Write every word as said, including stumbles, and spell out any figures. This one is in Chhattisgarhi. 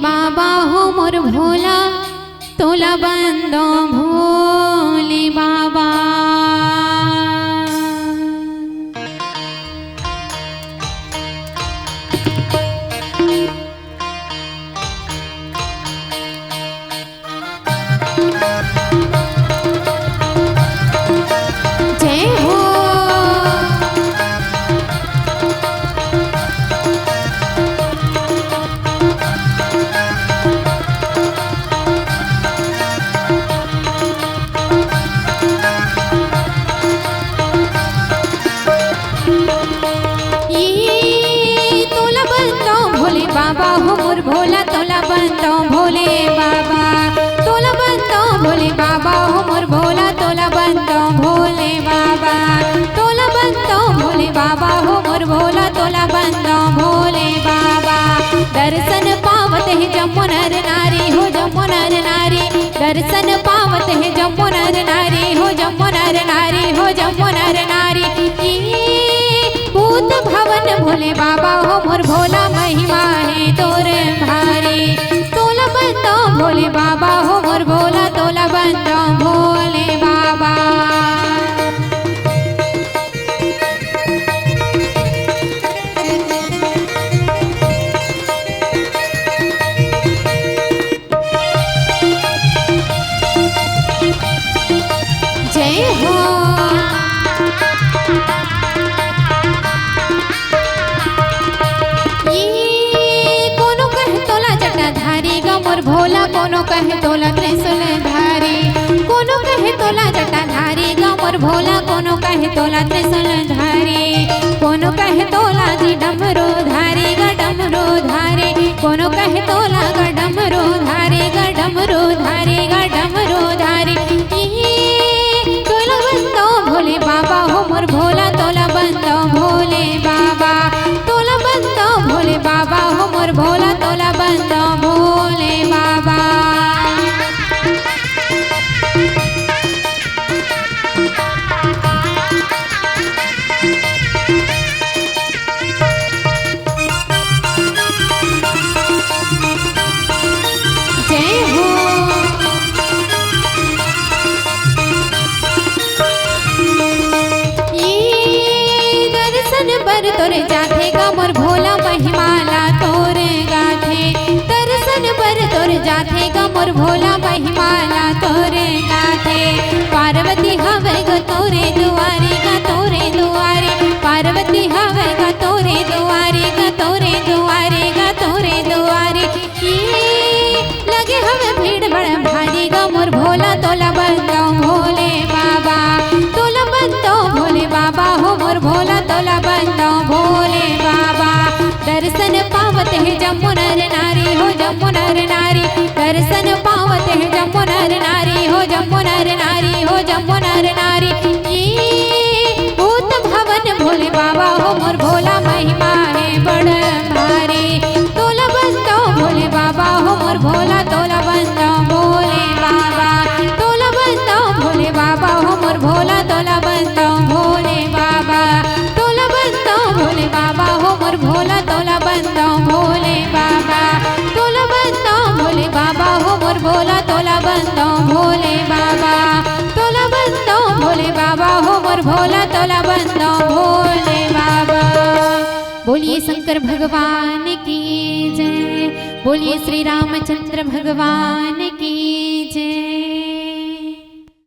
बाबा हो मोर भोला, तोला बंदो भोले बाबा। जय हो। ई तोला बंदो भोले बाबा हो मोर भोला, तोला बंदो भोले बाबा, तोला बंदो भोले बाबा हो मोर भोला, तोला बंदो भोले बाबा, तोला बंदो भोले बाबा हो मोर भोला, तोला बंदो भोले बाबा। दर्शन पावत हे जम्मो नर नारी हो, जम्मो नर नारी, दर्शन पावत हे जम्मो नर नारी हो, जम्मो नर नारी हो, जम्मो नर नारी। ई भूत भवन भोले बाबा हो मोर भोला, महिमा हे तोर भारी। तोला बंदो भोले बाबा हो मोर भोला, तोला बंदो भोले बाबा। जय हो। ई कोनो कहे तोला जटाधारी गा मोर भोला, कोनो कहे तोला त्रिशूलधारी, कोनो कहे तोला जटाधारी गा मोर भोला, कोनो कहे तोला त्रिशूलधारी, कोनो कहे तोला जी डमरूधारी गा डमरूधारी, कोनो कहे तोला गा डमरूधारी गा डमरूधारी गा डमरूधारी। ई तोला बंदो भोले बाबा हो मोर भोला, तोला बंदो भोले बाबा, तोला बंदो भोले बाबा हो मोर भोला, तोला बंदो भोले बाबा। जय हो। ई दर्शन बर तोर जाथे गा मोर भोला, महिमा ला तोर गाथे। दर्शन बर तोर जाथे गा मोर भोला, महिमा ला तोर गाथे। पार्वती हवे गा तोरे दुआरे गा, तोरे दुआरे। पार्वती हवे गा तोरे दुआरे गा, तोरे दुआरे गा, तोरे दुआरे। ई लगे हवे भीड़ बड़ भारी गा मोर भोला, तोला बंदो भोले बाबा, तोला बंदो भोले बाबा हो मोर भोला, तोला बंदो भोले बाबा। दर्शन पावत हे जम्मो नर नारी हो, जम्मो नर नारी, दर्शन पावत हे जम्मो नर नारी हो, जम्मो नर नारी हो, जम्मो नर नारी। ई भूत भवन भोले बाबा हो मोर भोला, महिमा हे बड़ भारी। तोला बंदो भोले बाबा हो मोर भोला, तोला बंदो भोले बाबा, तोला बंदो भोले बाबा हो मोर भोला, तोला बंदो भोले बाबा, तोला बंदो भोले बाबा हो मोर भोला, तोला बंदो भोले बाबा, तोला बंदो भोले बाबा हो मोर भोला, तोला बंदो भोले बाबा, तोला बंदो भोले बाबा हो मोर भोला, तोला बंदो भोले बाबा। बोलिए शंकर भगवान की जय, बोलिए श्री रामचंद्र भगवान की